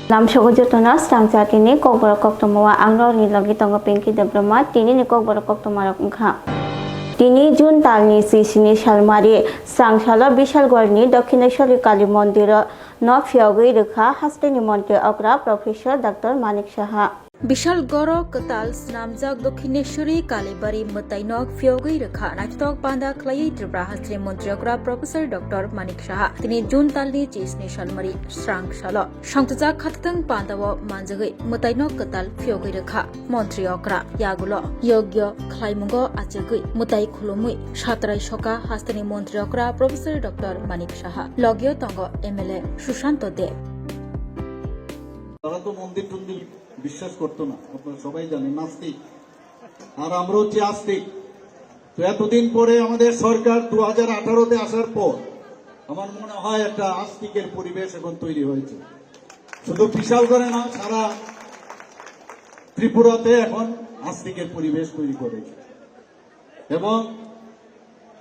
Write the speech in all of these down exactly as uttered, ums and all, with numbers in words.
Lamsogo jotono swrang chatini kokborok koktwma o ang rokni logi tongo Pinky Debbarma. Tinini kokborok koktwmarok wngkha. Tini June talni chisini salmari swrang salo Bishalgarhni Dokhineswari Kali Mondiro no phiyogwi rwkha hasteni montri okra Professor Doctor Manik Saha. Bishalgarho kwtal snamjak Dokhineswari Kalibari mwtaino phiyogwi rwkha naithotok panda khlaiwi Tripura hasteni montri okra Professor Doctor Manik Saha. Tini June talni chisni salmari swrang salo songtjak khatwtwng pandao manjagwi mwtaino kwtal phiyogwi rwkha montri okra. Yagulo yogyo khlaimungo achugwi mwtai khulumwi satrai soka hasteni montri okra Professor Doctor Manik Saha. Logio tongo M L A Sushanto Deb. তারা তো মন্দির টন্দির বিশ্বাস করতো না, আপনারা সবাই জানেন, নাস্তিক। আর আমরা হচ্ছি আস্তিক। তো এতদিন পরে আমাদের সরকার দু হাজার আঠারোতে আসার পর আমার মনে হয় একটা আস্তিকের পরিবেশ এখন তৈরি হয়েছে। শুধু বিশালগড়ে না, সারা ত্রিপুরাতে এখন আস্তিকের পরিবেশ তৈরি করেছে। এবং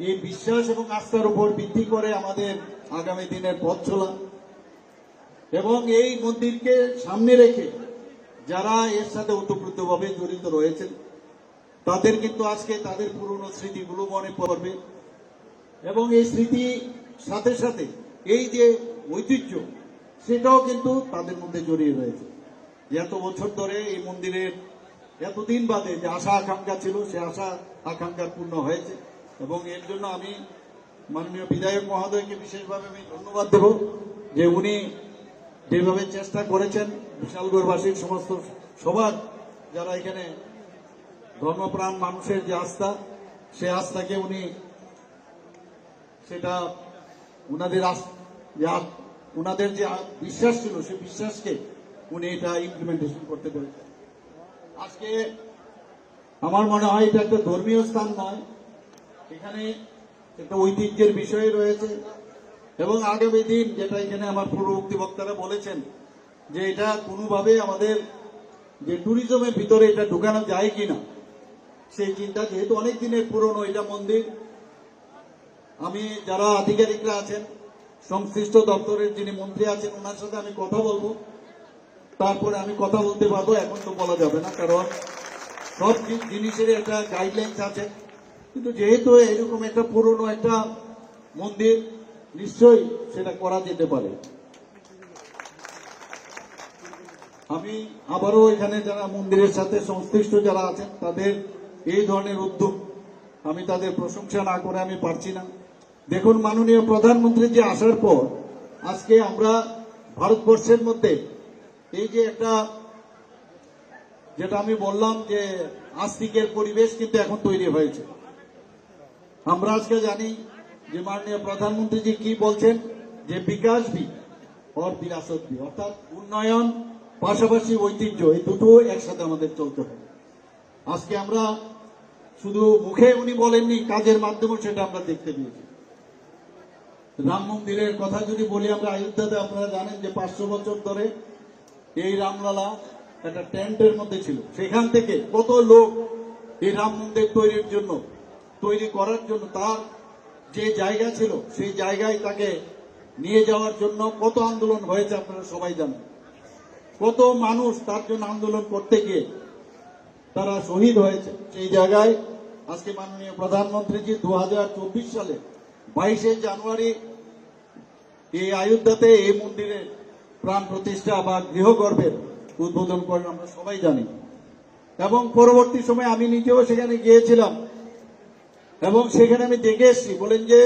এই বিশ্বাস এবং আস্থার উপর ভিত্তি করে আমাদের আগামী দিনের পথ চলা এবং এই মন্দিরকে সামনে রেখে যারা এর সাথে ওতপ্রোতভাবে জড়িত রয়েছেন, তাদের কিন্তু আজকে তাদের পুরনো স্মৃতিগুলো মনে পড়বে এবং এই স্মৃতি সাথে সাথে এই যে ঐতিহ্য, সেটাও কিন্তু তাদের মধ্যে জড়িয়ে রয়েছে। যে এত বছর ধরে এই মন্দিরের এতদিন বাদে যে আশা আকাঙ্ক্ষা ছিল, সে আশা আকাঙ্ক্ষা পূর্ণ হয়েছে। এবং এর জন্য আমি মাননীয় বিধায়ক মহোদয়কে বিশেষভাবে আমি ধন্যবাদ দেব যে উনি যেভাবে চেষ্টা করেছেন বিশালগড়বাসীর সমস্ত সবার, যারা এখানে ধর্মপ্রাণ মানুষের যে আস্থা, সে আস্থাকে উনি সেটা ওনাদের আস-, ইয়া, ওনাদের যে আ-, বিশ্বাস ছিল, সেই বিশ্বাসকে উনি এটা ইমপ্লিমেন্টেশন করতে পেরেছেন। আজকে আমার মনে হয় এটা একটা ধর্মীয় স্থান নয়, এখানে একটা ঐতিহ্যের বিষয় রয়েছে এবং আগামী দিন, যেটা এখানে আমার পূর্ববর্তী বক্তারা বলেছেন, যে এটা কোনোভাবে আমাদের যে ট্যুরিজমের ভিতরে এটা ঢুকানো যায় কিনা, সেই চিন্তা, যেহেতু অনেক দিনের পুরনো এটা মন্দির, আমি যারা আধিকারিকরা আছেন, সংশ্লিষ্ট দপ্তরের যিনি মন্ত্রী আছেন, ওনার সাথে আমি কথা বলবো। তারপরে আমি কথা বলতে পারবো, এখন তো বলা যাবে না, কারণ সব জি-, জিনিসেরই একটা গাইডলাইন্স আছে। কিন্তু যেহেতু এরকম একটা পুরনো একটা মন্দির, নিশ্চয়ই সেটা করা যেতে পারে। আমি আবারও এখানে যারা মন্দিরের সাথে সংশ্লিষ্ট যারা আছেন, তাদের এই ধরনের উদ্যোগ, আমি তাদের প্রশংসা না করে আমি পারছি না। দেখুন, মাননীয় প্রধানমন্ত্রী যে আসার পর আজকে আমরা ভারতবর্ষের মধ্যে এই যে একটা, যেটা আমি বললাম যে আস্তিকের পরিবেশ কিন্তু এখন তৈরি হয়েছে। আমরা আজকে জানি যে মাননীয় প্রধানমন্ত্রীজি কি বলছেন, যে বিকাশ ভি অর বিরাসত ভি, অর্থাৎ উন্নয়ন পাশাপাশি ঐতিহ্য, এই দুটো একসাথে আমাদের চলতে হবে। আজকে আমরা শুধু মুখে উনি বলেননি, কাজের মাধ্যমে সেটা আমরা দেখতে পেয়েছি। রাম মন্দিরের কথা যদি বলি আমরা, অযোধ্যাতে আপনারা জানেন যে পাঁচশো বছর ধরে এই রামলালা একটা টেন্টের মধ্যে ছিল। সেখান থেকে কত লোক এই রাম মন্দির তৈরির জন্য, তৈরি করার জন্য তার যে জায়গা ছিল, সেই জায়গায় তাকে নিয়ে যাওয়ার জন্য কত আন্দোলন হয়েছে আপনারা সবাই জানেন। কত মানুষ তার জন্য আন্দোলন করতে গিয়ে তারা শহীদ হয়েছে। সেই জায়গায় আজকে মাননীয় প্রধানমন্ত্রীজি দু হাজার চব্বিশ সালে বাইশে জানুয়ারি এই অযোধ্যাতে এই মন্দিরে প্রাণ প্রতিষ্ঠা বা গৃহগর্ভের উদ্বোধন করেন, আমরা সবাই জানি। এবং পরবর্তী সময়ে আমি নিজেও সেখানে গিয়েছিলাম এবং সেখানে আমি দেখে এসেছি, বলেন যে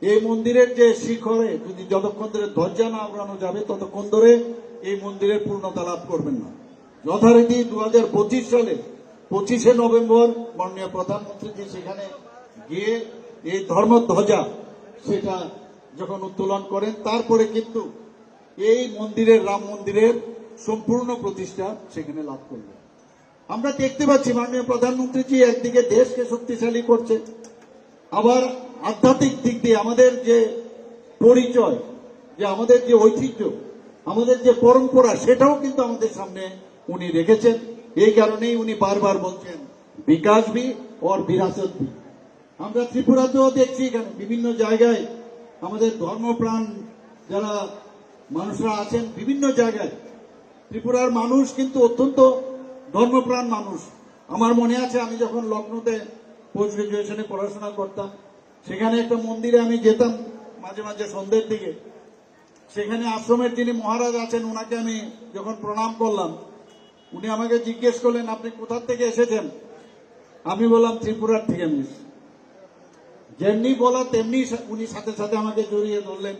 এই মন্দিরের যে শিখরে যদি যতক্ষণ ধরে ধ্বজা না উড়ানো যাবে, ততক্ষণ ধরে এই মন্দিরের পূর্ণতা লাভ করবেন না। যথারীতি দু হাজার পঁচিশ সালে পঁচিশে নভেম্বর মাননীয় প্রধানমন্ত্রীজি সেখানে গিয়ে এই ধর্মধ্বজা সেটা যখন উত্তোলন করেন, তারপরে কিন্তু এই মন্দিরের, রাম মন্দিরের সম্পূর্ণ প্রতিষ্ঠা সেখানে লাভ করল। আমরা দেখতে পাচ্ছি মাননীয় প্রধানমন্ত্রীজি একদিকে দেশকে শক্তিশালী করছে, আবার আধ্যাত্মিক দিক দিয়ে আমাদের যে পরিচয়, যে আমাদের যে ঐতিহ্য, আমাদের যে পরম্পরা, সেটাও কিন্তু আমাদের সামনে উনি রেখেছেন। এই কারণেই উনি বারবার বলছেন, বিকাশ ভি অর বিরাসত ভি। আমরা ত্রিপুরাতেও দেখছি এখানে বিভিন্ন জায়গায় আমাদের ধর্মপ্রাণ যারা মানুষরা আছেন বিভিন্ন জায়গায়। ত্রিপুরার মানুষ কিন্তু অত্যন্ত ধর্মপ্রাণ মানুষ। আমার মনে আছে, আমি যখন লখনৌতে পোস্ট গ্রাজুয়েশনে পড়াশোনা করতাম, সেখানে একটা মন্দিরে আমি যেতাম মাঝে মাঝে সন্ধ্যের দিকে। সেখানে আশ্রমের যিনি মহারাজ আছেন, ওনাকে আমি যখন প্রণাম করলাম, উনি আমাকে জিজ্ঞেস করলেন, "আপনি কোথা থেকে এসেছেন?" আমি বললাম, "ত্রিপুরার থেকে আমি এসেছি।" যেমনি বলা তেমনি সা-, উনি সাথে সাথে আমাকে জড়িয়ে ধরলেন,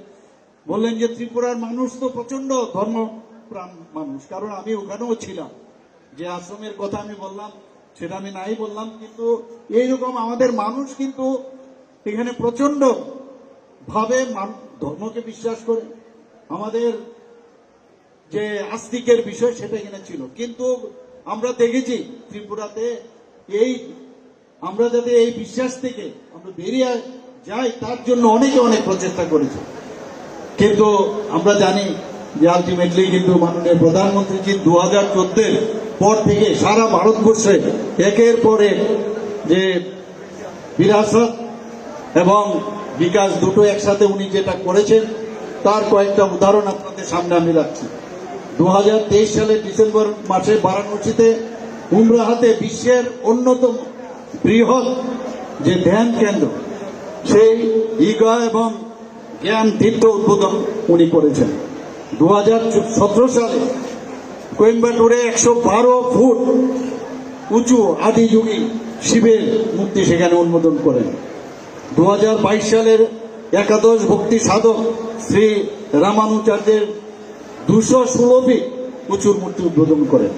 বললেন যে, "ত্রিপুরার মানুষ তো প্রচণ্ড ধর্মপ্রাণ মানুষ, কারণ আমি ওখানেও ছিলাম।" যে আশ্রমের কথা আমি বললাম, সেটা আমি নাই বললাম, কিন্তু এইরকম আমাদের মানুষ কিন্তু এখানে প্রচণ্ড ভাবে মান-, ধর্মকে বিশ্বাস করে। আমাদের যে আস্তিকের বিষয়, সেটা এখানে ছিল, কিন্তু আমরা দেখেছি ত্রিপুরাতে এই, আমরা যাতে এই বিশ্বাস থেকে আমরা বেরিয়ে যাই, তার জন্য অনেকে অনেক প্রচেষ্টা করেছে। কিন্তু আমরা জানি যে আলটিমেটলি কিন্তু মাননীয় প্রধানমন্ত্রীজি দু হাজার চোদ্দের পর থেকে সারা ভারতবর্ষে একের পর এক যে বিরাসত এবং বিকাশ দুটো একসাথে উনি যেটা করেছেন, তার কয়েকটা উদাহরণ আপনাদের সামনে আমি রাখছি। দু হাজার তেইশ সালের ডিসেম্বর মাসে বারাণসীতে উমরাহাতে বিশ্বের অন্যতম বৃহৎ যে ধ্যান কেন্দ্র, সেই ইগা এবং জ্ঞান তীর্থ উদ্বোধন উনি করেছেন। দু হাজার সতেরো সালে কোয়েম্বাটুরে একশো বারো ফুট উঁচু আদিযোগী শিবের মূর্তি সেখানে উন্মোচন করেন। দু হাজার বাইশ সালের একাদশ ভক্তি সাধক শ্রী রামানুচার্যের দুশো ষোলো ফিট উঁচুর মূর্তি উদ্বোধন করেন।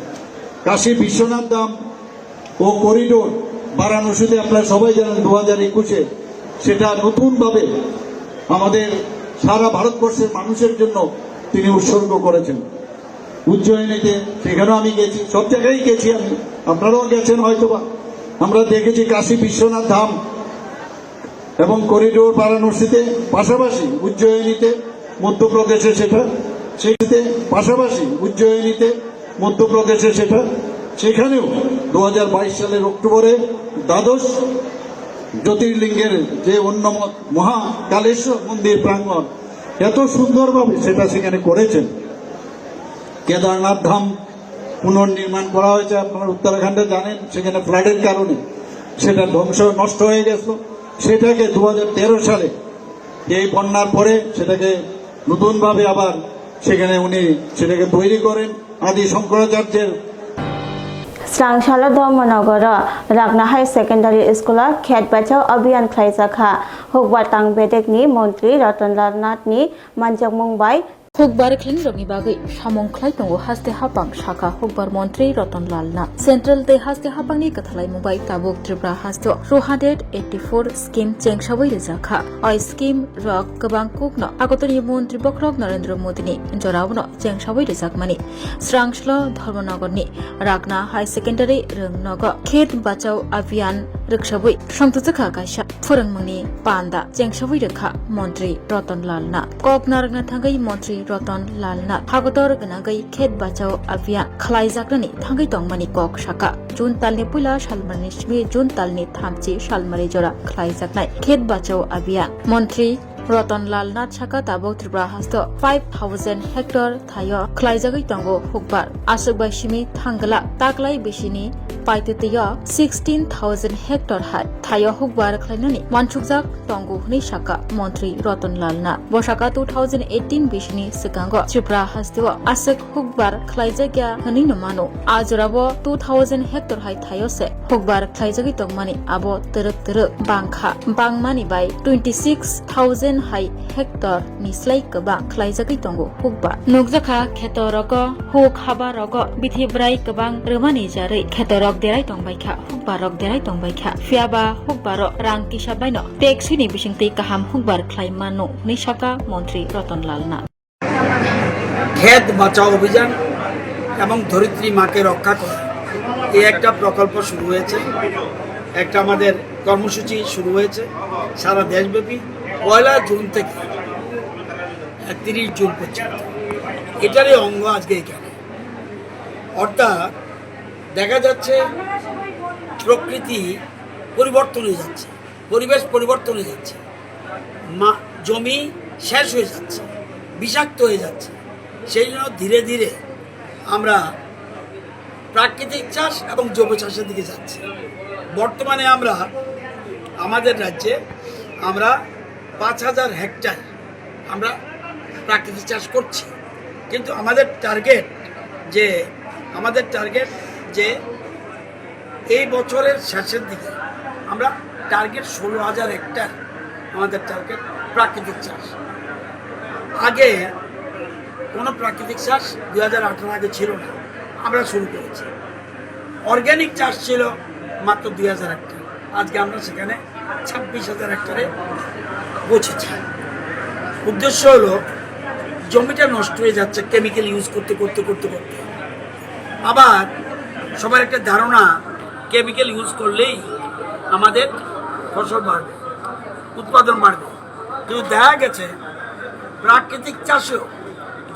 কাশী বিশ্বনাথ ধাম ও করিডোর বারাণসীতে আপনারা সবাই জানেন, দু হাজার একুশে সেটা নতুনভাবে আমাদের সারা ভারতবর্ষের মানুষের জন্য তিনি উৎসর্গ করেছেন। উজ্জয়িনীতে, সেখানেও আমি গেছি, সব জায়গায় গেছি আমি, আপনারাও গেছেন হয়তোবা। আমরা দেখেছি কাশী বিশ্বনাথ ধাম এবং করিডোর বারাণসীতে, পাশাপাশি উজ্জয়িনীতে, মধ্যপ্রদেশে সেটা, সেটিতে পাশাপাশি উজ্জয়িনীতে, মধ্যপ্রদেশে সেটা, সেখানেও দু হাজার বাইশ সালের অক্টোবরে দ্বাদশ জ্যোতির্লিঙ্গের যে অন্যতম মহাকালেশ্বর মন্দির প্রাঙ্গণ, এত সুন্দরভাবে সেটা সেখানে করেছেন। কেদারনাথ ধাম পুনর্নির্মাণ করা হয়েছে, আপনারা উত্তরাখণ্ডে জানেন, সেখানে ফ্লাডের কারণে সেটা ধ্বংস, নষ্ট হয়ে গেছিল। সেটাকে দু হাজার তেরো সালে এই বন্যার পরে সেটাকে নতুনভাবে আবার সেখানে উনি সেটাকে তৈরি করেন। আদি শঙ্করাচার্যের Srangsalo Dharmanagaro Ragna Higher Secondary School o Khet Bachao Abhiyan khlaijakha. Hukbar tang bedekni Montri Ratan Lal Nath ni manjakmung bai hukbar khlainirokni bagwi samung khlai tongo haste haphang, sakha hukbar montri Ratan Lal Nath. Central tei haste haphangni kwthalaimung bai tabuk Tripura hasteo two hundred eighty four scheme chengsawi rijak kha. O scheme rok kwbang kukno Agartala ni montri bokhorok Narendra Modi ni jorao no chengsawi rijakmani. Srangslo Dharmanagar ni Ragna High Secondary rwngnogo Khet Bachao Abhiyan rwksawi songtwchwkha kaisa phwrwngmungni panda chengsawi rwkha Montri Ratan Lal Nath. Kok narwkna thangwi Montri Ratan Lal Nath hagodor gwnangwi Khet Bachao Abhiyan khlaijaknani thangwi tongmani kok saka. June talni puila salmarni simi June talni thamchi salmari jora khlaijaknai Khet Bachao Abhiyan. Montri Ratan Lal Nath saka tabuk Tripura hasto five thousand hectare thaio khlaijagwi tongo hukbar. Aswk bai simi thangla taklai bisini paitwtwio sixteen thousand hectare hai thaio hukbar khlainani wansukjak tongo hwnwi saka Montri Ratan Lal Nath. Bo saka two thousand eighteen bisini swkango Tripura hasteo aswk hukbar khlaijakya hwnwi no mano. A jorabo two thousand hectare hai thaio se hukbar khlaijagwi tongmani abo twrwk twrwk bangkha. Bangmani bai twenty six thousand hai hectare ni slai kwbang khlaijagwi tongo hukbar. Nukjakha kheto rogo huk haba rogo bithi bwrai kwbang rwmani jarwi kheto rok derai tongbaikha, hukbar rok derai tongbaikha. Phiyaba hukbaro rang kisa baino tax ni bisingtwi kaham hukbar khlai mano hwnwi saka Montri Ratan Lal Nath. খেত বাঁচাও অভিযান এবং ধরিত্রী মাকে রক্ষা করা, এই একটা প্রকল্প শুরু হয়েছে, একটা আমাদের কর্মসূচি শুরু হয়েছে সারা দেশব্যাপী পয়লা জুন থেকে একত্রিশ জুন পর্যন্ত। এটারই অঙ্গ আজকে এখানে। অর্থাৎ দেখা যাচ্ছে প্রকৃতি পরিবর্তন হয়ে যাচ্ছে, পরিবেশ পরিবর্তন হয়ে যাচ্ছে, মা জমি শেষ হয়ে যাচ্ছে, বিষাক্ত হয়ে যাচ্ছে। সেই জন্য ধীরে ধীরে আমরা প্রাকৃতিক চাষ এবং জৈব চাষের দিকে যাচ্ছি। বর্তমানে আমরা আমাদের রাজ্যে আমরা পাঁচ হাজার হেক্টর আমরা প্রাকৃতিক চাষ করছি, কিন্তু আমাদের টার্গেট যে আমাদের টার্গেট যে এই বছরের শেষের দিকে আমরা টার্গেট ষোলো হাজার হেক্টর আমাদের টার্গেট প্রাকৃতিক চাষ। আগে কোনো প্রাকৃতিক চাষ দুই হাজার আঠারো আগে ছিল না, আমরা শুরু করেছি। অর্গানিক চাষ ছিল মাত্র দুই হাজার হেক্টর, আজকে আমরা সেখানে ছাব্বিশ হাজার হেক্টরে পৌঁছেছি। উদ্দেশ্য হলো জমিটা নষ্ট হয়ে যাচ্ছে কেমিক্যাল ইউজ করতে করতে করতে করতে। আবার সবার একটা ধারণা কেমিক্যাল ইউজ করলেই আমাদের ফসল বাড়বে, উৎপাদন বাড়বে, কিন্তু দেখা গেছে প্রাকৃতিক চাষেও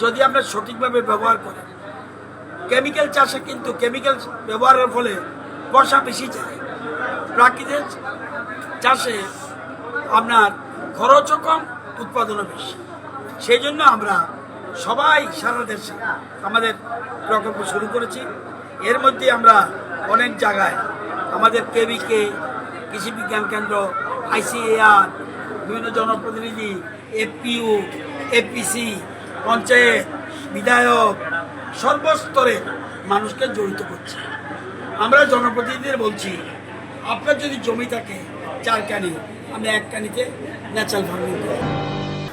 যদি আমরা সঠিকভাবে ব্যবহার করি, কেমিক্যাল চাষে কিন্তু কেমিক্যাল ব্যবহারের ফলে পয়সা বেশি যায়, প্রাকৃতিক চাষে আপনার খরচও কম, উৎপাদনও বেশি। সেই জন্য আমরা সবাই সারা দেশে আমাদের প্রকল্প শুরু করেছি। এর মধ্যে আমরা অনেক জায়গায় আমাদের কেভিকে, কৃষি বিজ্ঞান কেন্দ্র, আইসিএআর, বিভিন্ন জনপ্রতিনিধি, এফপিও, এফপিসি, পঞ্চায়েত, বিধায়ক, সর্বস্তরে মানুষকে জড়িত করছি। আমরা জনপ্রতিনিধিদের বলছি, আপনার যদি জমি থাকে চার কানি, আপনি এক কানিতে ন্যাচারাল ফার্মিং করুন।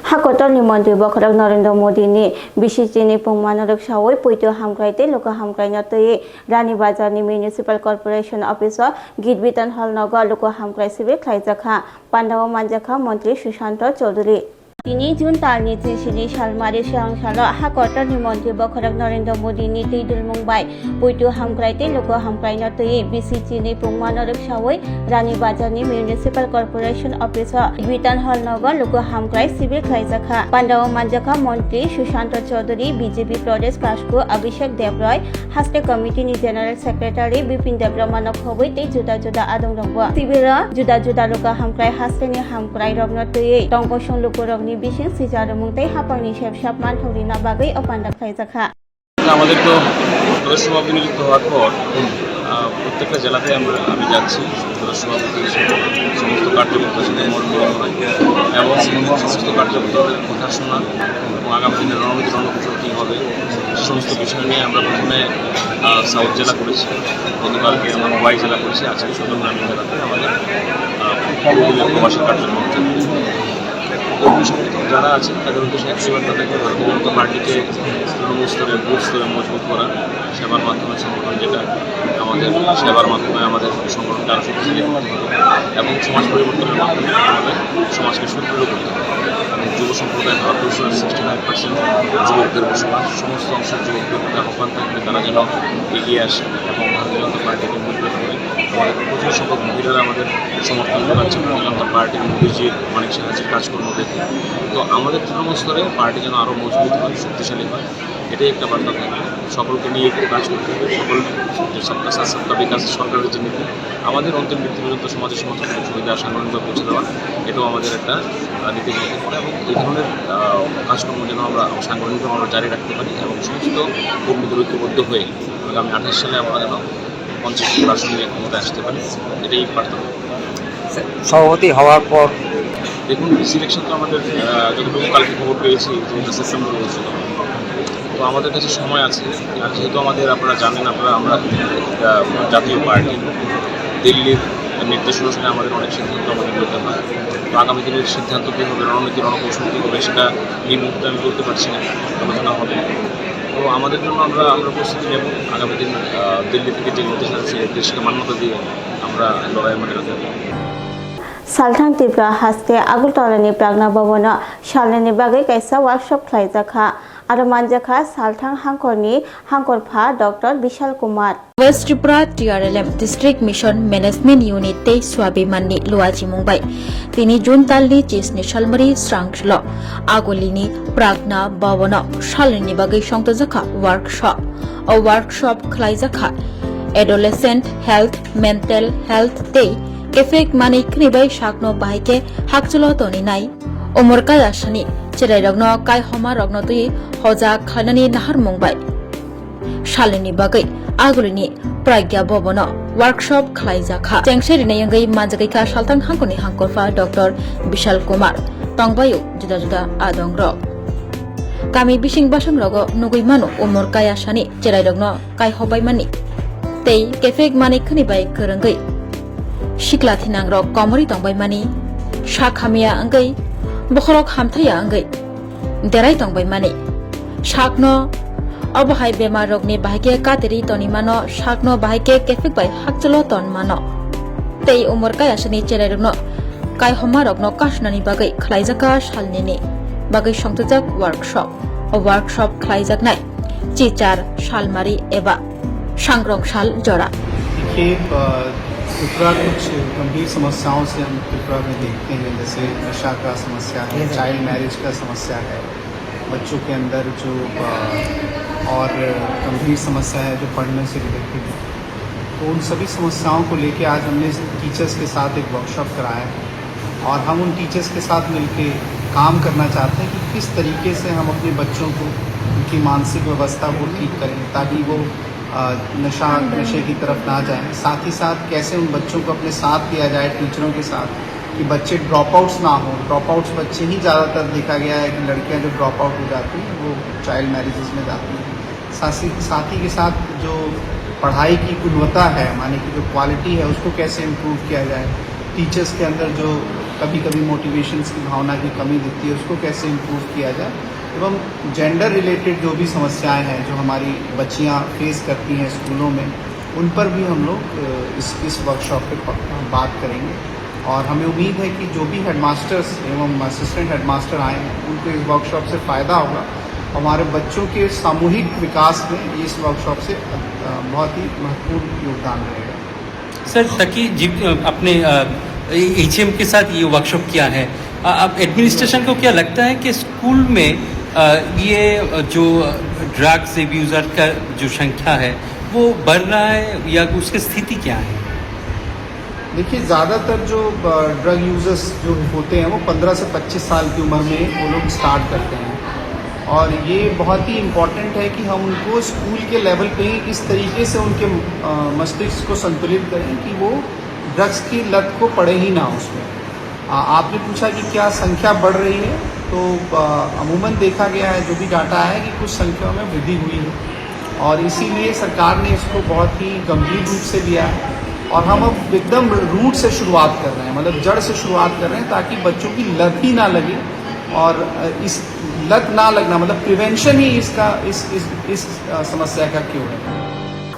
Hakotorni montri bokhorok Narendra Modi ni bisi chini pungmano rwksawi poito hamkrai tei luku hamkrai no twiwi Rani Bazar ni Municipal Corporation Office o Git Bitan Hall nogo luku hamkrai sibir khlaijakha. Pandao manjakha Montri Sushanta Chowdhury. Tini June talni chisini salmari swrang salo hakotorni montri bokhorok Narendra Modi ni twi dulmung bai poito hamkrai tei luku hamkrai no twiwi bisi chini pungmano rwksawi Rani Bazar ni Municipal Corporation Office o Bitan Hall nogo luku hamkrai sibir khlaijakha. Pandao manjakha Montri Sushanta Chowdhury, B J P Pradesh Kasku Abhishek Debroy, Haste Committee ni General Secretary Bipin Debbarma no khobwi tei juda juda adong rokbo. Sibiro juda juda luku hamkrai haste ni hamkrai rokno twiwi tongkosong luku rokni bising sijarwmung tei haphangni sepsap manthok rina bagwi o panda khlaijakha. আমাদের তো প্রদেশ সভাপতি নিযুক্ত হওয়ার পর, আহ, প্রত্যেকটা জেলাতে আমরা, আমি যাচ্ছি প্রদেশ সভাপতি হিসেবে। সমস্ত কার্যকর্তার সাথে আমার মত বিনিময় এবং সমস্ত কার্যকর্তাদের কথা শোনা এবং আগামী দিনে রণনীতি রণকৌশল কী হবে, সে সমস্ত বিষয় নিয়ে আমরা প্রথমে, আহ, সাউথ জেলা করেছি। গতকালকে আমরা খোয়াই জেলা করেছি, আজকে চট্টগ্রাম জেলাতে আমাদের, আহ, প্রবাসী কার্যক্রম চলছে। কর্মী সমর্থক যারা আছেন, তাদের উদ্দেশ্যে একশো বার তাদেরকে ধন্যবাদ। পার্টিকে তৃণমূল স্তরে, বুথ স্তরে মজবুত করা, সেবার মাধ্যমে সংগঠন, যেটা আমাদের সেবার মাধ্যমে আমাদের সংগঠনকে আরো শক্তিশালী করতে হবে এবং সমাজ পরিবর্তনের মাধ্যমে আমাদের সমাজকে সুদৃঢ় করতে হবে। এবং যুব সম্প্রদায়, ভারতবর্ষের সিক্সটি ফাইভ পার্সেন্ট যুবকদের বসবাস, সমস্ত অংশের যুবকদের প্রতি আহ্বান থাকবে, তারা যেন এগিয়ে আসে এবং ভারতীয় জনতা পার্টিকে মজবুত করে। আমাদের প্রচুর সংখ্যক মহিলারা আমাদের সমর্থন জানাচ্ছে ভারতীয় জনতা পার্টির, মোদীজির, মানিক সাহাজির কাজকর্ম দেখে। তো আমাদের তৃণমূল স্তরে পার্টি যেন আরও মজবুত হয়, শক্তিশালী হয়, এটাই একটা বার্তা থাকবে। সকলকে নিয়ে একটু কাজ করতে হবে, সকল, যে সবকা সাথ সবকা বিকাশ সরকারের যে নীতি, আমাদের অন্তিম ব্যক্তি পর্যন্ত সমাজের সমস্ত সুযোগ সুবিধা সাধারণভাবে পৌঁছে দেওয়া, এটাও আমাদের একটা, আহ, নীতির মধ্যে পড়ে। এবং এই ধরনের, আহ, কাজকর্ম যেন আমরা সাংগঠনিকভাবে আমরা জারি রাখতে পারি এবং সমস্ত কর্মীদের ঐক্যবদ্ধ হয়ে আগামী আঠাশ সালে আমরা যেন পঞ্চাশ আসন নিয়ে ক্ষমতায় আসতে পারি, এটাই প্রার্থনা। সভাপতি হওয়ার পর দেখুন, সিলেকশন তো আমাদের, আহ, যতটুকু কালকে খবর পেয়েছি যে এটা সেপ্টেম্বরে হয়েছিল। তো আমাদের কাছে সময় আছে। আর যেহেতু আমাদের, আপনারা জানেন, আমরা, আমরা একটা জাতীয় পার্টি, দিল্লির নির্দেশ অনুসারে আমাদের অনেক সিদ্ধান্ত আমাদের নিতে হয়। তো আগামী দিনের সিদ্ধান্ত কী হবে, রণনীতি রণকৌশল কী হবে, সেটা এই মুহূর্তে আমি বলতে পারছি না, আলোচনা হবে। তো আমাদের জন্য আমরা, আমরা প্রস্তুতি নেব। আগামী দিন, আহ, দিল্লি থেকে যে নির্দেশ আসছে, সেই নির্দেশকে মান্যতা দিয়ে আমরা লড়াই ময়দানে যাব। Salthang Tripura haste Agartala ni Pragna Bhavan o salnini bagwi kaisa workshop khlaijakha. Aro manjakha Salthang hangkorni hangkorpha Doctor Bishal Kumar. West Tripura T R L M District Mission Management Unit tei Swabhiman ni luachimung bai tini June talni chisni salmari srangchlo Agulini Pragna Bhavan o salnini bagwi songtojakha workshop. O workshop khlaijakha adolescent health, mental health tei effect manwi khwrwi bai sakno bahai khe hakchulo toni nai. Umor kaya sani cherairokno kaihoma rokno twi hojak khlainani naharmung bai salnini bagwi agulini Pragya Bhavan-o workshop khlaijakha. Chengse rinai wngwi manjakha salthang hangkoni hangkorpha Doctor Bishal Kumar, tongbaio juda juda adongrok. Kami bising basongrogo nugwi mano umor kaya sani cherairokno kaihobaimani tei kefek manik khani bai kwrwngwi sikla thinangrok komorwi tongbaimani, sak hamya wngwi bokhorok hamthaya wngwi derai tongbaimani, sakno obo hai bemar rokni bahai khe katerwi tonwi mano, sakno bahai khe kefek bai hakchalo ton mano. Tei umor kaya sani cherairokno kaihoma rokno kasunani bagwi khlaijak salnini bagwi songchajak workshop. O workshop khlaijaknai chichar salmari eba sangrong sal jora. देखिए, अ, त्रिपुरा कुछ गंभीर समस्याओं से हम त्रिपुरा में देखते हैं, जैसे नशा का समस्या है, चाइल्ड मैरिज का समस्या है, बच्चों के अंदर जो, अ, और गंभीर समस्या है जो पढ़ने से रिलेटेड है। तो उन सभी समस्याओं को लेके आज हमने टीचर्स के साथ एक वर्कशॉप कराया है और हम उन टीचर्स के साथ मिलके काम करना चाहते हैं कि किस तरीके से हम अपने बच्चों को, उनकी मानसिक व्यवस्था को ठीक करें, ताकि वो, अ, नशा, नशे की तरफ ना जाएं। साथ ही साथ कैसे उन बच्चों को अपने साथ लिया जाए, टीचरों के साथ, कि बच्चे ड्रॉपआउट्स ना हों। ड्रॉपआउट्स बच्चे ही ज़्यादातर देखा गया है कि लड़कियां जो ड्रॉपआउट हो जाती हैं, वो चाइल्ड मैरिजेस में जाती हैं। साथ ही, साथ ही के साथ जो पढ़ाई की गुणवत्ता है, माने कि जो क्वालिटी है, उसको कैसे इम्प्रूव किया जाए, टीचर्स के अंदर जो कभी-कभी मोटिवेशंस की भावना की कमी दिखती है, उसको कैसे इम्प्रूव किया जाए, एवं जेंडर रिलेटेड जो भी समस्याएं हैं, जो हमारी बच्चियाँ फेस करती हैं स्कूलों में, उन पर भी हम लोग, अ, इस, इस वर्कशॉप पे प-, बात करेंगे। और हमें उम्मीद है कि जो भी हेडमास्टर्स एवं असिस्टेंट हेडमास्टर आए हैं, उनको इस वर्कशॉप से फ़ायदा होगा। हमारे बच्चों के सामूहिक विकास में इस वर्कशॉप से, अ, बहुत ही महत्वपूर्ण योगदान रहेगा। सर, ताकि जिन, अ, अपने, अ, एचएम के साथ ये वर्कशॉप किया है, अ, अब एडमिनिस्ट्रेशन को क्या लगता है कि स्कूल में, अ, ये, अ, जो ड्रग्स एब्यूजर का जो संख्या है, वो बढ़ रहा है या उसकी स्थिति क्या है? देखिए, ज़्यादातर जो, अ, ड्रग यूजर्स जो होते हैं, वो पन्द्रह से पच्चीस साल की उम्र में वो लोग स्टार्ट करते हैं। और ये बहुत ही इम्पॉर्टेंट है कि हम उनको स्कूल के लेवल पे ही इस तरीके से उनके, अ, मस्तिष्क को संतुलित करें कि वो ड्रग्स की लत को पड़े ही ना उसमें। आ, आपने पूछा कि क्या संख्या बढ़ रही है, तो, अ, अमूमन देखा गया है, जो भी डाटा है, कि कुछ संख्या में वृद्धि हुई है और इसीलिए सरकार ने इसको बहुत ही गंभीर रूप से लिया है और हम अब एकदम रूट से शुरुआत कर रहे हैं, मतलब जड़ से शुरुआत कर रहे हैं, ताकि बच्चों की लत ही ना लगे और, अ, इस लत ना लगना, मतलब प्रिवेंशन ही इसका, इस, इस, इस, अ, समस्या का क्योर है।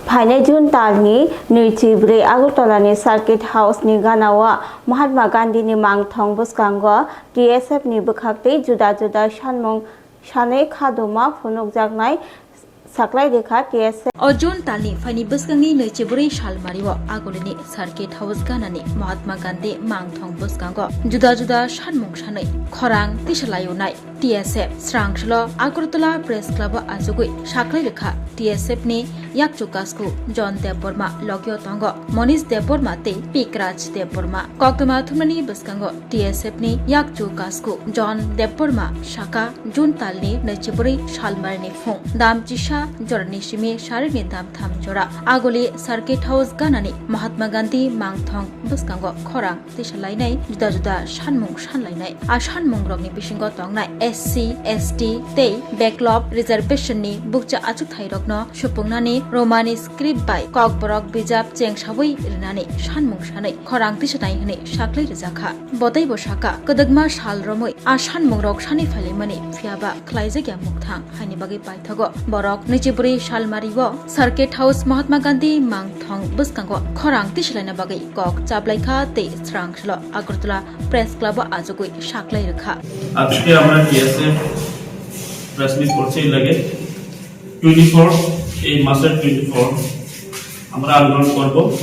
Phainai June talni nui chi bwrwi Agartala ni Circuit House ni gana o Mahatma Gandhi ni mangthong bwskango T S F ni bwkhak tei juda juda sanmung sanwi khaduma phunukjaknai saklai rwkha T S F. O June talni phaini bwskangni nui chi bwrwi salmari o Agulini Circuit House gana ni Mahatma Gandhi mangthong bwskango juda juda sanmung sanwi khorang tisalaiunai. T S F srangsulo Agartala Press Club o achugwi saklai rwkha T S F ni yakchu kasku John Debbarma, logio tongo Monish Debbarma tei Pikraj Debbarma. Koktwma thumnani bwskango T S F ni yakchu kasku John Debbarma saka June talni nui chi bwrwi salmarini phung dam chisa jorani simi sarikni dam tham jora Aguli Circuit House ganani Mahatma Gandhi mangthong bwskango khorang tisalainai juda juda sanmung sanlainai. A sanmungrokni bisingo tongnai S C, S T tei backlog reservation ni bukcha achukthairokno supungnani Romani script bai Kokborok bijap chengsawi rinani sanmung sanwi khorang tisanai hwnwi saklai rwjakha. Botaibo saka, kwdwkma sal romwi a sanmungrok sani phailaimani, phiyaba khlaijakya mukthang. Haini bagwi paithago borok nui chi bwrwi salmari o Circuit House Mahatma Gandhi mangthong bwskango khorang tisalaina bagwi kok chaplaikha tei srangsulo Agartala Press Club o achugwi saklai rwkha. আজকে আমরা TSF press meet করছি লাগে twenty four, এই মাসের twenty four আমরা আন্দোলন করব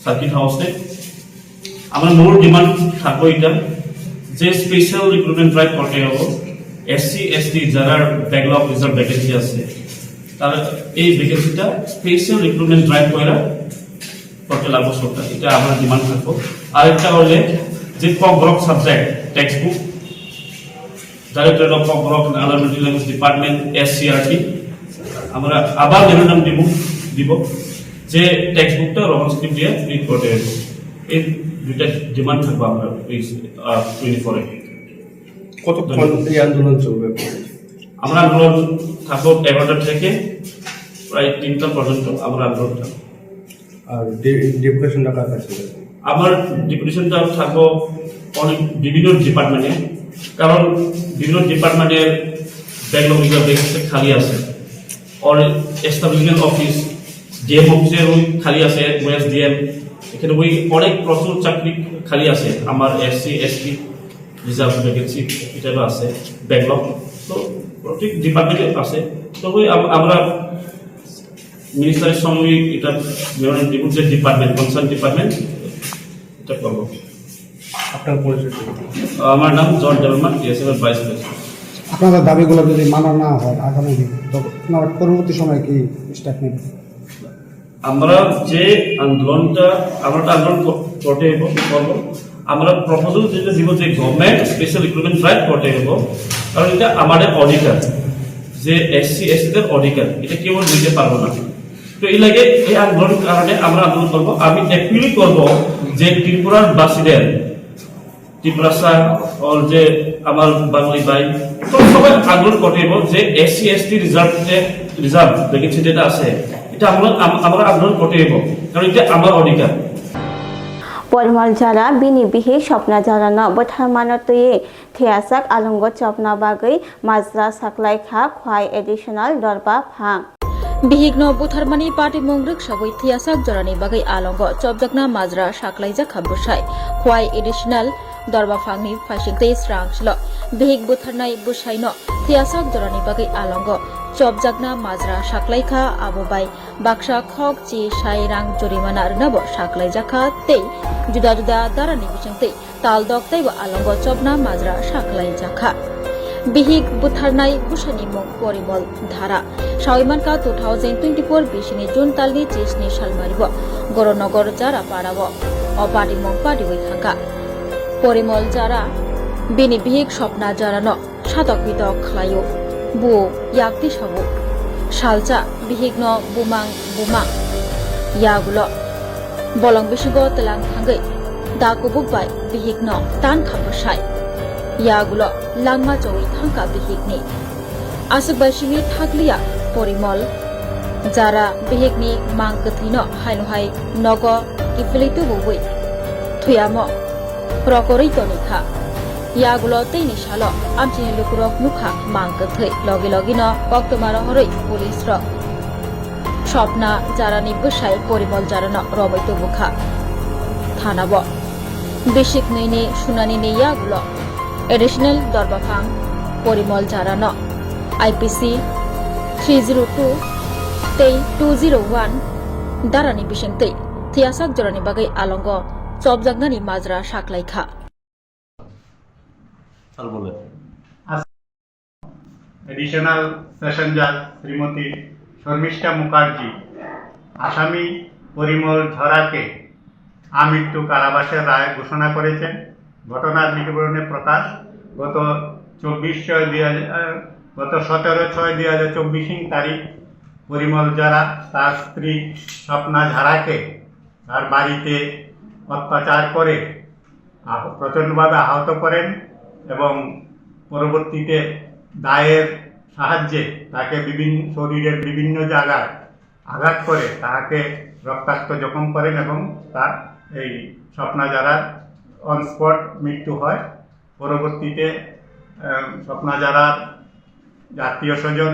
সার্কিট হাউসে। আমার মূল ডিমান্ড থাকবো এটা যে স্পেশাল রিক্রুটমেন্ট ড্রাইভ করতে হবে। এসসি, এসটি যারা ব্যাকলগ রিজার্ভ ভ্যাকেন্সি আছে, তারা এই ভ্যাকেন্সিটা স্পেশাল রিক্রুটমেন্ট ড্রাইভ করে করতে লাগবো সরকার, এটা আমার ডিমান্ড থাকবো। আর একটা হলে যে Kokborok subject text book Directorate of Kokborok and Other Minority Language Department, S C R T, আমরা আবার মেমোরেন্ডাম দিব দিব যে টেক্সট বুকটা রোমান স্ক্রিপ্ট দিয়ে প্রিন্ট করতে হবে। এই দুইটা ডিমান্ড থাকবো আমরা এই টোয়েন্টি ফোরে। কতক্ষণ এই আন্দোলন চলবে? আমরা আন্দোলন থাকবো এগারোটা থেকে প্রায় তিনটা পর্যন্ত আমরা আন্দোলন থাকবো। আর ডে-, ডেপুটেশনটা কার কাছে যাবে? আমার ডেপুটেশনটা থাকবো অনেক বিভিন্ন ডিপার্টমেন্টে, কারণ বিভিন্ন ডিপার্টমেন্টের ব্যাকলগ রিজার্ভ ভ্যাকেন্সি খালি আছে। অনেক এস্টাবলিশমেন্ট অফিস, ডিএম অফিসের ওই খালি আছে, ওয়েস্ট ডিএম, এখানে ওই অনেক প্রচুর চাকরি খালি আছে। আমার এসসি, এসটি রিজার্ভ ভ্যাকেন্সি হিসাবে আছে, ব্যাকলগ। তো প্রত্যেক ডিপার্টমেন্টে আছে। তবে আম-, আমরা মিনিস্টারের সঙ্গে এটা মেমোরেন্ডাম দিব যে ডিপার্টমেন্ট, কনসার্ন ডিপার্টমেন্ট এটা করবো। আপনার পরিচয়? আমার নাম জর্জ দেববর্মা, টিএসএফ এর ভাইস প্রেসিডেন্ট। আপনাদের দাবিগুলো যদি মানা না হয় আগামী দিন, তো আপনারা পরবর্তী সময়ে কি স্টেপ নেবেন? আমরা যে আন্দোলনটা, আমরা একটা আন্দোলন ক-, করতে হইব, করবো। আমরা প্রপোজাল যেটা দিব যে গভর্নমেন্ট স্পেশাল রিক্রুটমেন্ট ড্রাইভ করতে হইব, কারণ এটা আমাদের অধিকার, যে এসসি এসটিদের অধিকার, এটা কেউ নিতে পারবো না। তো এই লাগে এই আন্দোলনের কারণে আমরা আন্দোলন করব। আমি অ্যাপিল করব যে ত্রিপুরার বাসীদের, ত্রিপুরাসা, ওর যে আমার বাঙালি ভাই, তো সবাই আন্দোলন করতে হইব যে SC ST reserve, reserve vacancy যেটা আছে, এটা আমরা আম-, আমরা আন্দোলন করতে হইব, কারণ এটা আমার অধিকার। Porimol Jara bini bihik Swapna Jarano bwtharmano twiwi thwiyasak alongo chopna bagwi majra saklaikha Khwai Additional Dorba Phang. Bihikno butharmani patimung rwksawi thwiyasak jorani bagwi alongo chopjakna majra saklaijakha bwsai Khwai Additional Dorba Phangni phaisingtwi srang silo. Bihik butharnai bwsaino thwiyasak jorani bagwi alongo chopjakna majra saklaikha, abo bai baksa khok chi sai rang jorimana rwnabo saklaijakha tei juda juda darani bisingtwi taldok teibo alongo chopna majra saklaijakha. Bihik butharnai bwsani mung Porimol Dhara. Sawi mankha two thousand twenty-four bisini June talni chisni salmaribo Gornogar Jara parao o patimung patiwi thangkha. Porimol Jara bini bihik Swapna Jarano satok pitok khlaio. Bo yak tisago. Salsa bihikno bumang buma yagulo bolong bisingo tlang thangwi da kubuk bai bihikno tan kha bwsai. Yagulo langma chowi thangkha bihikni. Aswk bai simi thakliya Porimol Jara bihikni mang kwthwino haino hai nogo kiphilwi tubuwi thwiyamo rokorwi tonikha. Yagulo teini salo amchini lukurok nukha mang kwthwi, logi logino koktwma rohorwi police rok Swapna Jarani bwsai Porimol Jarano romwi tubukha thanao. Bisik nini sunanini yagulo Additional Dorbaphang Porimol Jarano I P C three zero two tei two zero one darani bisingtwi thwiyasak jorani bagwi alongo chopjaknani majra saklaikha. Sir, bole. Additional Session Judge Shrimati শর্মিষ্ঠা মুখার্জি আসামি পরিমল ধরাকে আমৃত্যু কারাবাসের রায় ঘোষণা করেছেন। ঘটনার বিবরণে প্রকাশ, গত চব্বিশ ছয় দুই হাজার, আহ, গত সতেরো ছয় দুই হাজার চব্বিশ তারিখ পরিমল জারা তার স্ত্রী স্বপ্না ঝারাকে তার বাড়িতে অত্যাচার করে আহ-, প্রচণ্ডভাবে আহত করেন এবং পরবর্তীতে দায়ের সাহায্যে তাকে বিভিন্ন, শরীরের বিভিন্ন জায়গায় আঘাত করে তাকে রক্তাক্ত জখম করেন এবং তার এই স্বপ্না জারার অন স্পট মৃত্যু হয়। পরবর্তীতে, আহ, স্বপ্না জারার আত্মীয় স্বজন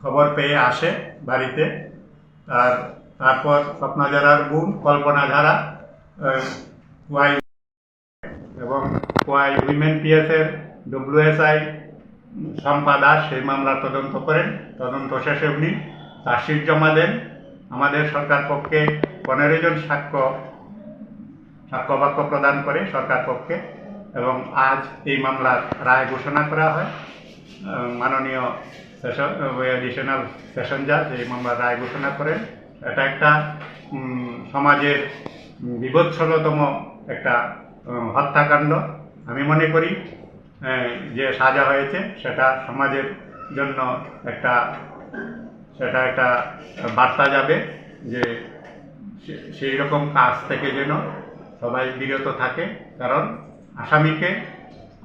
খবর পেয়ে আসে বাড়িতে। তার, তারপর স্বপ্না জারার বোন কল্পনা জারা, আহ, ওয়াই এবং খোয়াই উইমেন পিএস এর ডব্লিউএসআই শম্পা দাস সেই মামলার তদন্ত করেন। তদন্ত শেষে উনি চার্জশিট জমা দেন। আমাদের সরকার পক্ষে পনেরো জন সাক্ষ্য, সাক্ষ্য বাক্য প্রদান করে সরকার পক্ষে এবং আজ এই মামলার রায় ঘোষণা করা হয়। আহ, মাননীয় সেশন, আহ, অ্যাডিশনাল সেশন জাজ এই মামলার রায় ঘোষণা করেন। এটা একটা, উম, সমাজের, উম, বিভৎসতম একটা, উম, হত্যাকাণ্ড আমি মনে করি। আহ, যে সাজা হয়েছে সেটা সমাজের জন্য একটা, সেটা একটা বার্তা যাবে যে সে-, সেই রকম কাজ থেকে যেন সবাই বিরত থাকে, কারণ আসামিকে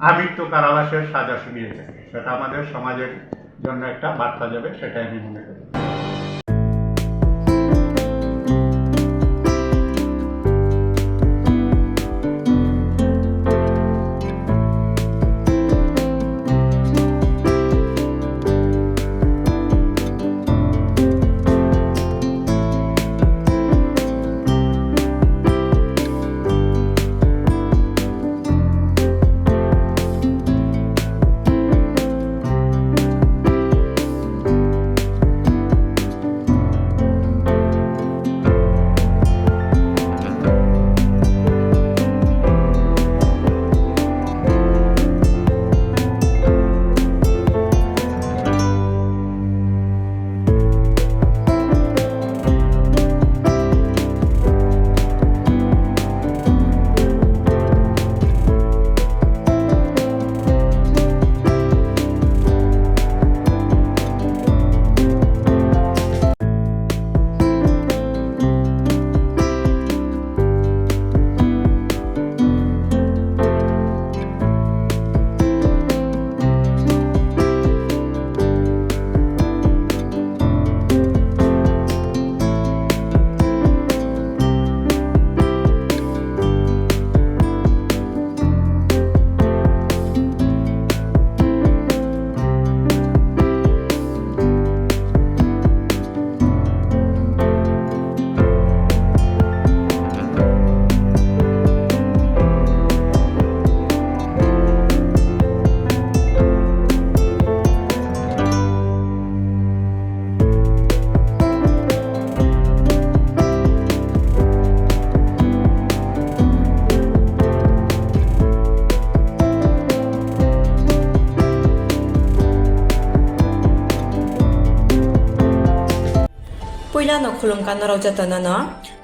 আমৃত্যু কারাবাসের সাজা শুনিয়েছে, সেটা আমাদের সমাজের জন্য একটা বার্তা যাবে, সেটাই আমি মনে করি। Puilano khulumkha norok jotono no.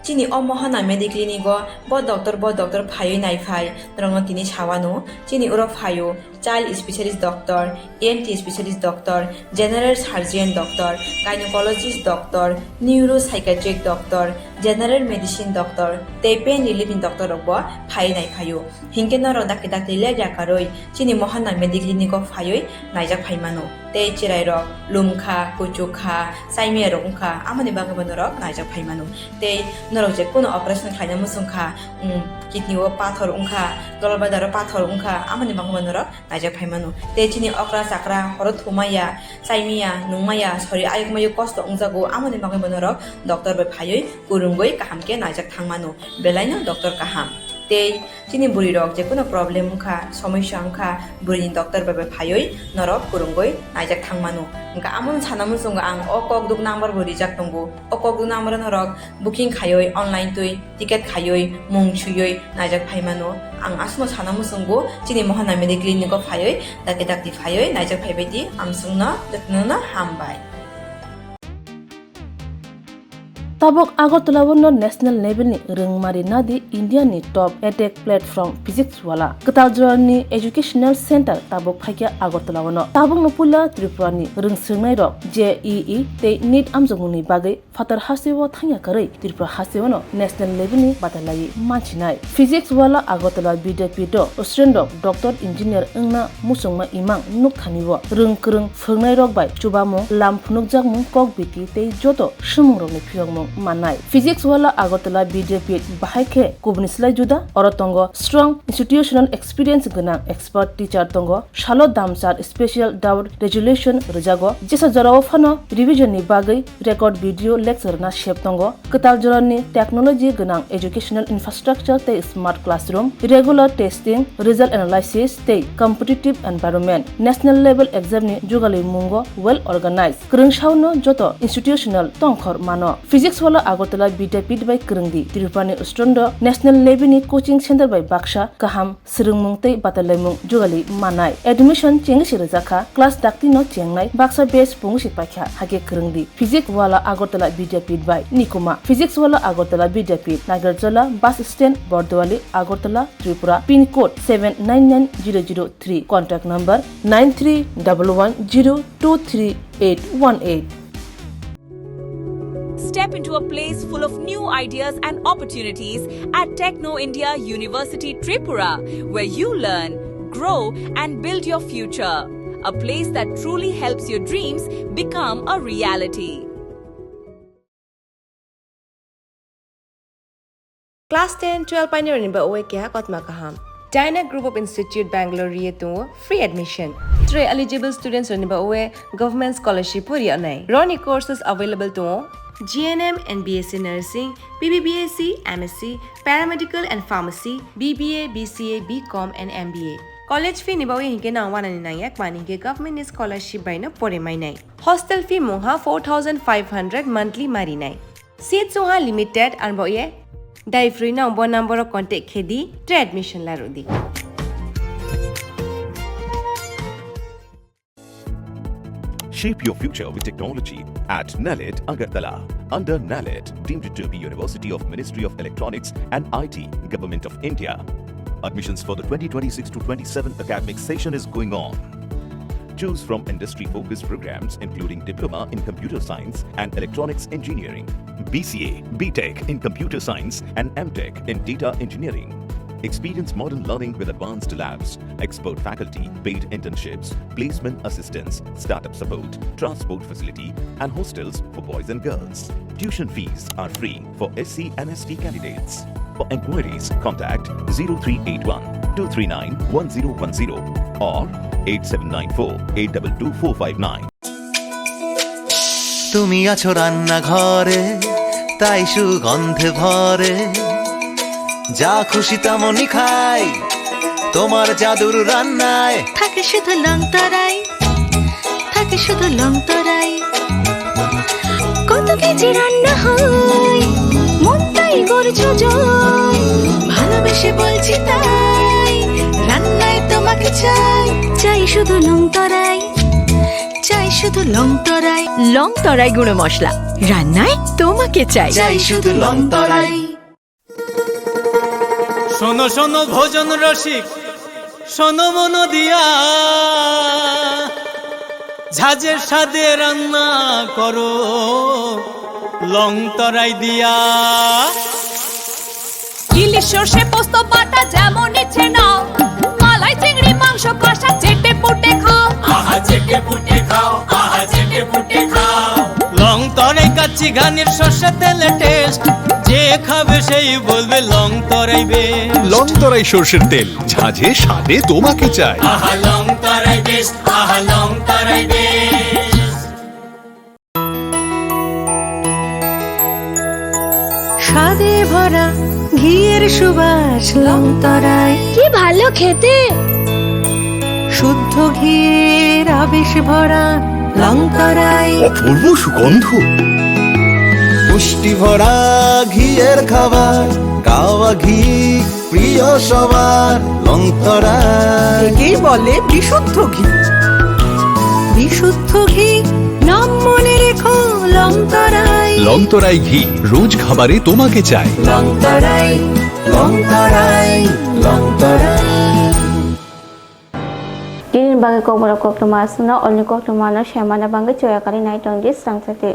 Chini o Mohana Mediclinic o bo doctor, bo doctor phaiwi naiphai norokno tini sawano. Chini oro phaio child specialist doctor, E N T specialist doctor, general surgeon doctor, gynecologist doctor, neuropsychiatric doctor, general medicine doctor, tei pain relief ni doctor rok bo phaiwi naiphaio. Hinkhe norok dakti dakti leg yakarwi chini Mohana Mediclinic o phaiwi naijak phaimano. Tei chwrairok lumkha, kuchukha, chaimiyarok wngkha, amoni bagwibo norok naijak phaimano. Tei norok je kuno operation khlaina muchungkha, um, kidney o pathor wngkha, dolbadaro pathor wngkha, amoni bagwibo norok naijak phaimano. Tei chini okra chakra horo thumaya, chaimaya, nungmaya, sori ayukmayo kosto wngjago, amoni bagwibo norok doctor bai phaiwi kwrwngwi kaham khe naijak thangmano. Belaino doctor kaham. Tei chini bwrwi rok je kuno problem wngkha, somosya wngkha, bwrwini doctor bai bai phaiwi norok kwrwngwi naijak thangmano. Wngkha amoni sana muchungo ang o kokduk number bo rijak tongo. O kokduk number o norok booking khaiwi online twi ticket khaiwi mung suiwi naijak phaimano. Ang aswkno sana muchungo chini Mohana Mediclinic o phaiwi dakti dakti phaiwi naijak phaibaidi amswkno jotono hambai. Tabuk Agartala o no national level ni rwngmari nadi India ni top edtech platform Physics Wala. Kwtal jora ni educational center tabuk phaikha Agartala o no. Tabuk no puila Tripura ni rwngswrwngnai rok J E E tei NEET amjokmung ni bagwi phatar hasteo thangya kwrwi Tripura hasteo no national level ni badalaiwi manchinai. Physics Wala Agartala Vidyapith o student rok doctor engineer wngna muchungma imang nukthani o rwng kwrwng phwrwngnairok bai chubamung, lam phunukjakmung, kok biti tei joto swngmungrokni phiyokmung mannai. Physics Wala Agartala Vidyapith bahai khe kubuni slai juda. Oro tongo strong institutional experience gwnang expert teacher tongo, salo damchar special doubt resolution rwjago, jesa jorao phano revision ni bagwi record video lecture na sep tongo. Kwtal jorani technology gwnang educational infrastructure tei smart classroom, regular testing, result analysis tei competitive environment, national level exam ni jugalwi mungo well organized. Kwrwngsaono joto institutional tongkhor mano. Physics Wala Agartala Vidyapith bai kwrwngdi. Tripurani student rok national level ni coaching center bai baksa kaham swrwngmung tei batalaimung jugali manai. Admission chengwi se rwjakha, class dakti no chengnai, baksa batch pungwi se paikha, hakhe kwrwngdi. Physics Wala Agartala Vidyapith bai Nikuma. Physics Wala Agartala Vidyapith, Nagarjola bus stand, Bordowali, Agartala, Tripura, pin code seven nine nine zero zero three, contact number nine three double one zero two three eight one eight. Step into a place full of new ideas and opportunities at Techno India University Tripura, where you learn, grow, and build your future. A place that truly helps your dreams become a reality. Class ten, twelve painirokni ba uwe keha kotma kaham. Dyna Group of Institute Bangalore riye tongo free admission. Tre eligible students rokni ba uwe government scholarship bo riya nai. Roni courses available tongo G N M and B S C nursing, B B B S C, M S C, paramedical and pharmacy, B B A, B C A, B Com and M B A. College fee ni ba uwe hinkhe nang wanani nangya kmani hinkhe government ni scholarship bai no pore mai nai. Hostel fee mungha four thousand five hundred monthly marinai. Seat chungha limited, arbo ye dai free no bo number o contact khedi tre admission larudi. Shape your future with technology at NALET Agartala. Under NALET, deemed to be University of Ministry of Electronics and I T, Government of India. Admissions for the twenty twenty-six to twenty-seven academic session is going on. Choose from industry-focused programs including Diploma in Computer Science and Electronics Engineering, B C A, B Tech in Computer Science and M Tech in Data Engineering. Experience modern learning with advanced labs, expert faculty, paid internships, placement assistance, startup support, transport facility, and hostels for boys and girls. Tuition fees are free for S C and S T candidates. For enquiries, contact zero three eight one two three nine one zero one zero or eight seven nine four eight double two four five nine. তুমি আছো রান্নাঘরে, তাই সুগন্ধে ভরে। যা খুশি তেমনই খাই, তোমার জাদুর রান্নায়। থাকে শুধু লং তরাই, থাকে শুধু লং তরাই। কত কেজি রান্না হয়, মনটাই করছো জয়। ভালোবেসে বলছি তাই, রান্নায় তোমাকে চাই। চাই শুধু লং তরাই, চাই শুধু লং তরাই। লং তরাই গুঁড়ো মশলা, রান্নায় তোমাকে চাই। চাই শুধু লং তরাই। শোনো শোনো ভোজন রসিক, শোনো মন দিয়া, ঝাঁঝের স্বাদে রান্না করো লং তরাই দিয়া। ইলিশ সর্ষে পোস্ত বাটা যেমন ইচ্ছে নাও, মালাই চিংড়ি মাংস কষা চেটে পুটে খাও। আহা চেটে পুটে খাও, আহা চেটে পুটে খাও। লং তরাই কাচ্চি ঘানির সর্ষে তেলে টেস্ট, যে খাবে সেই বলবে লং তরাই বেস্ট। লং তরাই সর্ষের তেল, ঝাঁঝে স্বাদে তোমাকে চাই। আহা লং তরাই বেস্ট, আহা লং তরাই বেস্ট। স্বাদে ভরা ঘিয়ের সুবাস লং তরাই। কি ভালো খেতে! শুদ্ধ ঘিয়ের আবেশ ভরা লং তরাই। অপূর্ব সুগন্ধ। পুষ্টি ভরা ঘিয়ের খাবার, গাওয়া ঘি প্রিয় সবার, লং তরাই। একেই বলে বিশুদ্ধ ঘি। বিশুদ্ধ ঘি, নাম মনে রেখো, লং তরাই। লং তরাই ঘি, রোজ খাবারে তোমাকে চাই। লং তরাই, লং তরাই, লং তরাই। Tini bagwi kokborok koktwma aswkno, olni koktwmano semana bagwi choya kari nai tongdi, swrang sati.